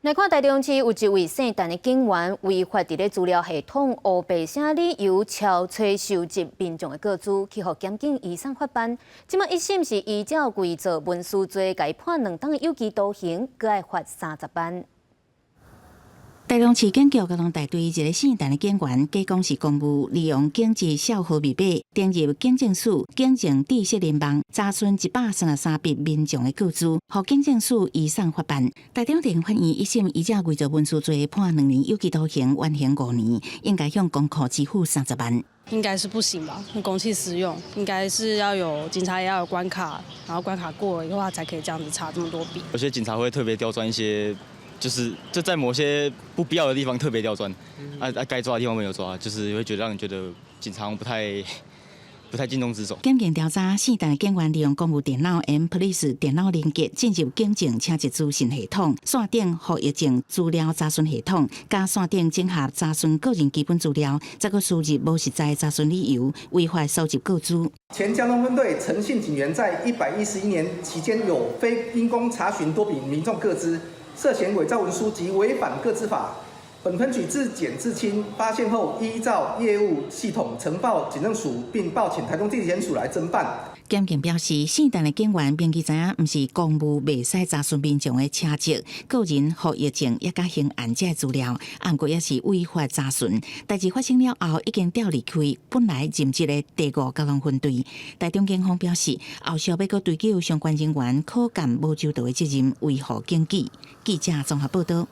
來看台中市有一位姓陳的警員違法佇咧資料系統烏白寫理由抄揣收集民眾的個資，去予檢警移送法辦。這擺一審是依照偽造文書罪，共伊判2冬的有期徒刑，閣愛罰30萬。台中市警局交通大隊一个姓陳的警員，假講是公務，利用警職銷號密碼登入警政署警政知識聯網，查詢133筆民眾的個資，予警政署移送法辦。台中地法院一審依照偽造文書罪判2年有期徒刑，緩刑5年，應該向公庫支付30萬。應該是不行吧？公器私用，應該是要有警察也要有關卡，然後關卡過了以後，才可以這樣子查這麼多筆。有些警察會特別刁鑽一些。就是就在某些不必要的地方特別刁鑽，啊啊該抓的地方沒有抓，就是會覺得讓你覺得警察不太盡忠職守。檢警調查，姓陳的警員利用公務電腦 M Police 電腦連結進入警政車籍資訊系統，線頂戶役證資料查詢系統，佮線頂整合查詢個人基本資料，再閣輸入無實在查詢理由，違法收集個資。前交通分隊陳姓警員在111年期間有非因公查詢多筆民眾個資，涉嫌偽造文書及違反個資法，本分局自檢自清發現後，依照業務系統呈報警政署，並報請台中地檢署來偵辦。檢警表示，姓陳的警員明知知影毋是公務，袂使查詢民眾的車籍、個人戶役證抑佮刑案這資料，毋過也是違法查詢。代誌發生了後，已經調離開本來任職的第五交通分隊。台中警方表示，後續欲閣追究相關人員可鑑無周到的責任，維護警紀。記者綜合報道。